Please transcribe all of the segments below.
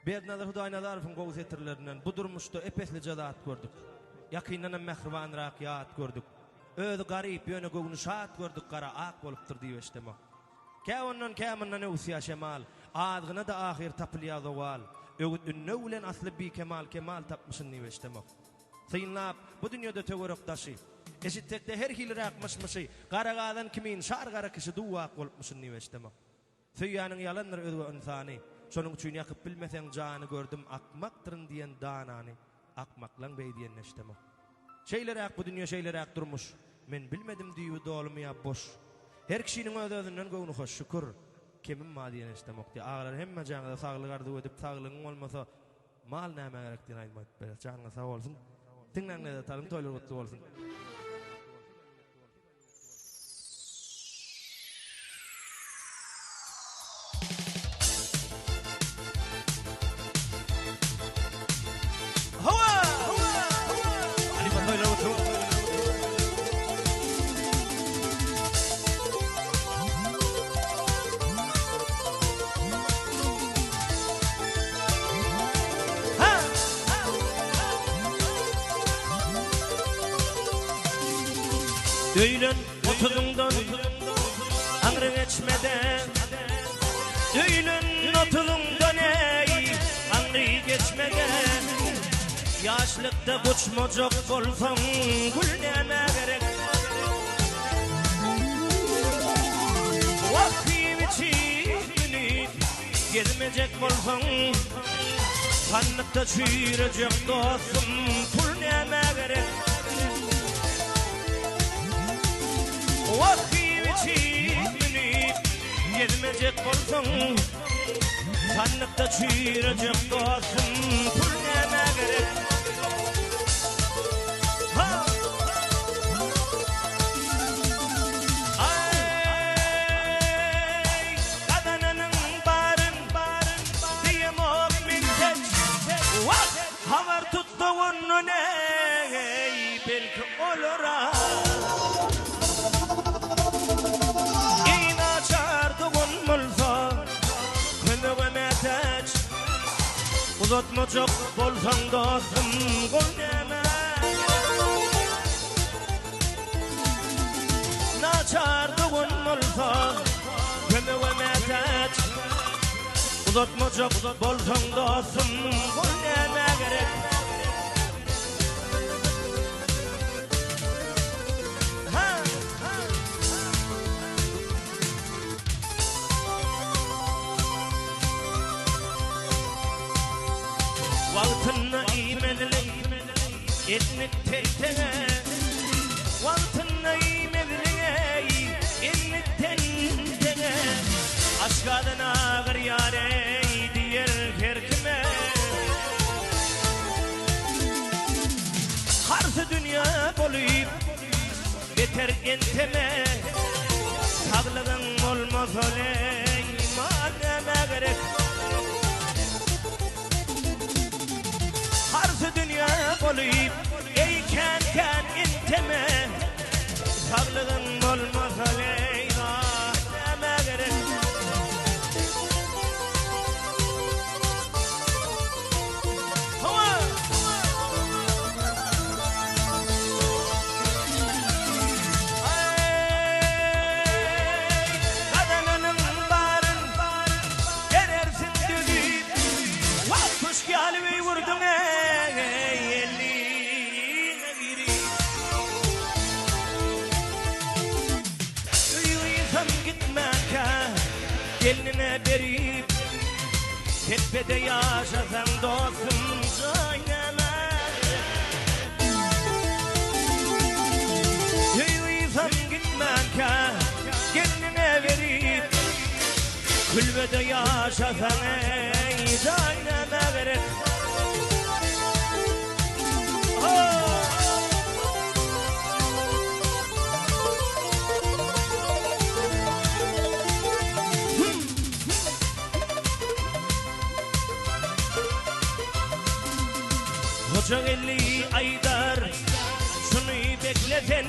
Berdinazar Hudaýnazarowyň gowy setirlerinden Bu durmuşda ep-eslije zat gördük. Ýakyndanam mähribanrak ýat gördük. Özi garyp, ýöne göwni şat gördük Gara ak bolupdyr diýip eşdemok. Kä ondan, kä mundan öwüsýär şemal, Azgyna-da ahyr tapylýar zowal. Öwüt-ündew bilen asly bikemal Kemal tapmyşyn diýip eşdemok. Synlap, bu dünýede töwerek-daşy, Eşitsek-de her hiliräk myş-myşy, Gara gazan kimin şar gara kişi Duw-ak bolupmyşyn diýip eşdemok. Söýýäniň ýalandyr özge ynsany, Şonuň üçin ýakyp bilmeseň jany Gördüm akmakdyryn diýen danany, Akmaklaň beý diýenini eşdemok. Şeýleräk bu dünýe şeýleräk durmuş, Men bilmedim düýbi dolumy ýa boş. Her kişiniň öz-özünden göwni hoş, Şükür, kemim bar diýeni eşdemok diýýär. Agalar hemmejaňyza saglyk arzuw edip, saglygyň bolmasa mal nämä gerek diýen aýdym aýdyp berýär. Janyňyz sag bolsun. Diňläň lezzet alyň, toýlar gutly bolsun. Öýlen otuzyňdan aňry geçmede Öýlen otuzyňdan eý aňry geçmede Ýaşlykda guçmajak bolsaň gül nämä gerek Wah iýip içip münüp gezmejek bolsaň Sandykda çüýrejek dostum pul nämä gerek Wah iýip-içip münüp gezmejek bolsaň Sandykda çüýrejek dostum pul nämä gerek Ha! Aý, gazananyň baryn diýemok men hiç Wah, habar tut dogandan eý, belki olara Eý naçar dogan bolsa, kömege mätäç Uzatmajak bolsaň dostum, gol nämä Naçar dogan bolsa, kömege mätäç Uzatmajak bolsaň dostum, gol nämä gerek? Ha! Wagtynda iýmezlik Etnik teltege Wagtynda iýmezlik eý Endik tentege Aşgazan agyrýar eý Diýer her kime Harsy dünýe bolup Beter enteme Saglygyň bolmasa leý Mal nämä gerek Harsy dünýe bolup, eý kän-kän inteme, Saglygyň bolmasa Leýla nämä gerek? Hawa! Aý, gazananyň baryn Berersiň düzüp, wah, köşk ýaly öý gurduň, eý, elliňe girip. Öý gyzam gitmänkä gelnine berip, Kepbede ýaşasaň dostum, jaý nämä gerek? Öý gyzam gitmänkä gelnine berip, Külbede ýaşasaň eý jaý nämä gerek Hojageldi aýdar şuny bekle sen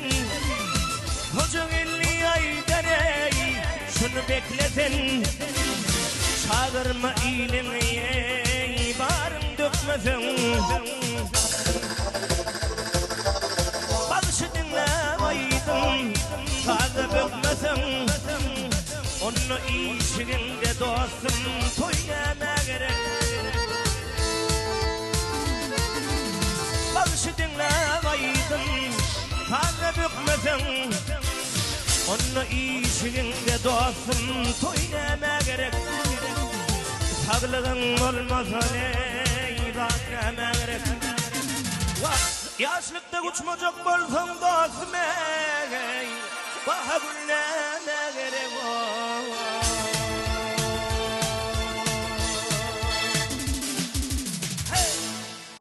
Hojageldi aýdar eý Şuny bekle sen, çagyrma iliňi eý. bökmeseň. Bagşy diňläp aýdym, saza bökmeseň. Onda işigiňde dostum, toý nämä gerek? Bagşy diňläp aýdym, saza bökmeseň. Onda işigiňde dostum, toý nämä gerek? Saglygyň bolmasa neý zat nämä gerek? Wah, ýaşlykda uçmajak bolsaň dostum eý, Baha gül nämä gerek oý?